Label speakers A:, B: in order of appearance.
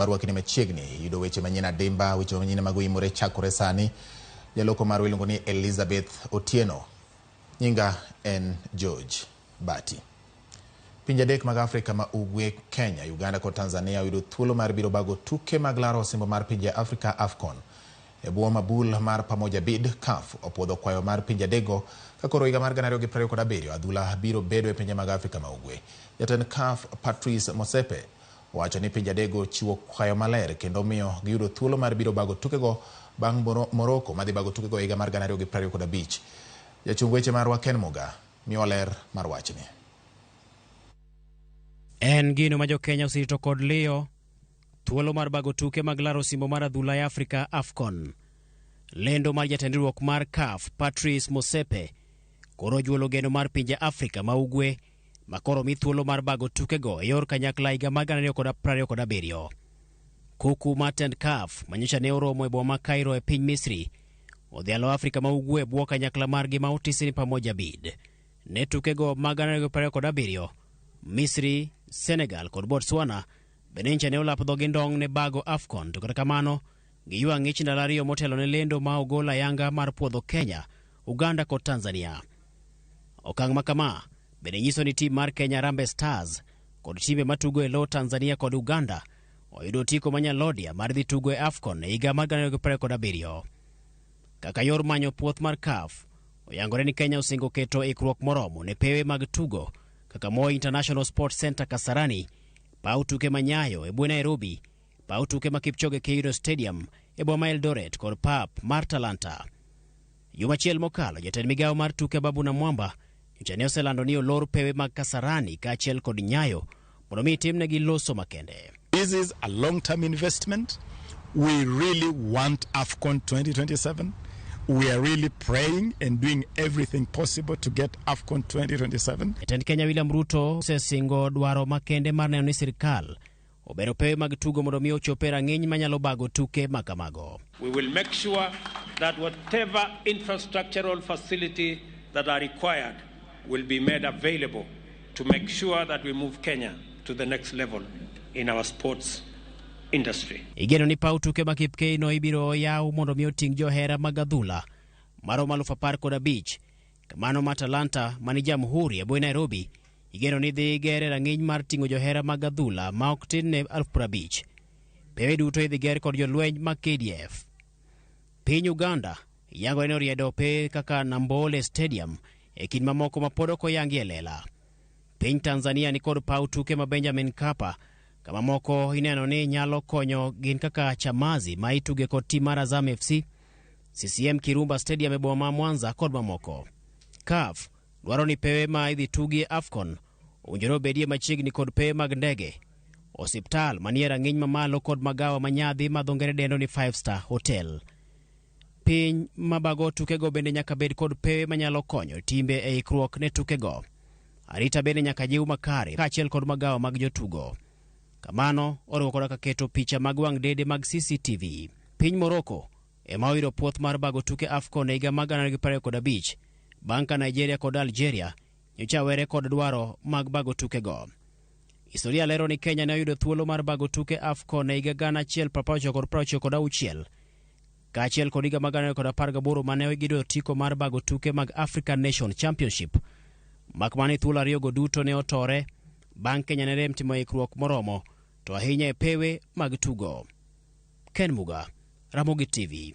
A: Marwa kinde machiegni yudo weche manyien adimba, weche manyien mag oimore chakore sani. Jaloko marwa iluongo ni Elizabeth Otieno. Nyinga en George Bati. Pinje adek mag Afrika ma Ugwe, Kenya, Uganda kod Tanzania oyudo thuolo mar biro bago tuke mag laro osimbo mar pinje Afrika AFCON. E bwo mabul mar Pamoja Bid, CAF opuodho kwayo mar pinje adekgo ka koro higa mar 2027 adhula biro bedo e pinje mag Afrika ma Ugwe. Jatend CAF Patrice Motsepe owacho ni pinje adekgo chiwo kwayo maler kendo miyo giyudo thuolo mar biro bago tukego bang' Morocco madhi bago tukego e higa mar 2025. Jachung weche marwa Ken Muga miyowa ler mar wachni.
B: En gino ma jo-Kenya oserito kod liyo thuolo mar bago tuke mag laro osimbo mar adhula e Afrika AFCON. Lendo mar jatend riwruok mar CAF Patrice Motsepe koro ojuolo geno mar pinje Afrika ma Ugwe ma koro mi thuolo mar bago tukego e yor kanyakla higa mar 2027. Kuku mar tend CAF manyocha ne oromo e boma ma Cairo e piny Misri odhialo Afrika ma Ugwe e bwo kanyakla margi ma otisi ni Pamoja Bid. Ne tukego mag 2027, Misri, Senegal kod Botswana bende nyocha ne olap dhogi ndong' ne bago AFCON to kata kamano giywa ng'ich ndalo ariyo motelo ne lendo ma ogol ayanga mar puodho Kenya, Uganda kod Tanzania. Okang' ma kama bende nyiso ni tim mar Kenya Harambee Stars kod timbe matugo e lo Tanzania kod Uganda oyudo otiko manyalodia mar dhi tugo e AFCON e higa mar 2027. Kaka yor manyo puoth mar CAF, oyangore ni Kenya osingo keto ikruok moromo ne pewe mag tugo kaka Moi International Sports Center Kasarani, paw tuke ma Nyayo e bwe Nairobi, paw tuke ma Kipchoge Keino Stadium e boma Eldoret kod pap mar Talanta. Juma achiel mokalo, jatend migawo mar tuke Ababu Namwamba nyocha ne oselando ni olor pewe mag Kasarani kaachiel kod Nyayo mondo mi timnegi loso makende.
C: This is a long-term investment. We really want AFCON 2027. We are really praying and doing everything possible to get AFCON 2027.
B: Jatend Kenya William Ruto osesingo dwaro makende mar neno ni sirkal obero pewe mag tugo mondo mi ochop e rang'iny manyalo bago tuke ma kamago.
D: We will make sure that whatever infrastructural facility that are required will be made available to make sure that we move Kenya to the next level in our sports industry.
B: Igeno ni paw tuke ma Kipkeino ibiro yaw mondo mi oting' johera mag adhula maromo 15,000. Kamano ma Talanta mani Jamhuri e bwe Nairobi igeno ni dhi ger e rang'iny mar ting'o johera mag adhula ma ok tin ne 50,000. Pewe duto idhi ger kod jolweny mag KDF. Piny Uganda yangore ni oriedo pe kaka Nambole Stadium e kind mamoko ma pod ok oyangi e lela. Piny Tanzania ni kod paw tuke ma Benjamin Mkapa kama moko ineno ni nyalo konyo gin kaka Chamazi ma ituge kod tim mar Azam FC, CCM Kirumba Stadium e boma ma Mwanza kod mamoko. CAF dwaro ni pewe ma idhi tugie AFCON owinjore obedie machiegni kod pewe mag ndege, osiptal manie rang'iny mamalo kod magawa manyadhi ma dho ngere dendo ni 5 star hotel. Piny mabago tukego bende nyaka bed kod pewe manyalo konyo timbe e ikruok ne tukego. Arita bende nyaka jiw makare kaachiel kod magawa mag jotugo. Kamano oriwo koda ka keto picha mag wang' dede mag CCTV. Piny Morocco ema oyudo puoth mar bago tuke AFCON e higa mar 2025 bang' ka Nigeria kod Algeria nyocha were kod dwaro mag bago tukego. Historia lero ni Kenya ne oyudo thuolo mar bago tuke AFCON e higa 1996 kaachiel kod higa mar 2018 mane giyudo otiko mar bago tuke mag African Nation Championship. Mak mana ni thuolo ariyogo duto ne otore bang' Kenya ne rem timo ikruok moromo to ahinya e pewe mag tugo. Ken Muga, Ramogi TV.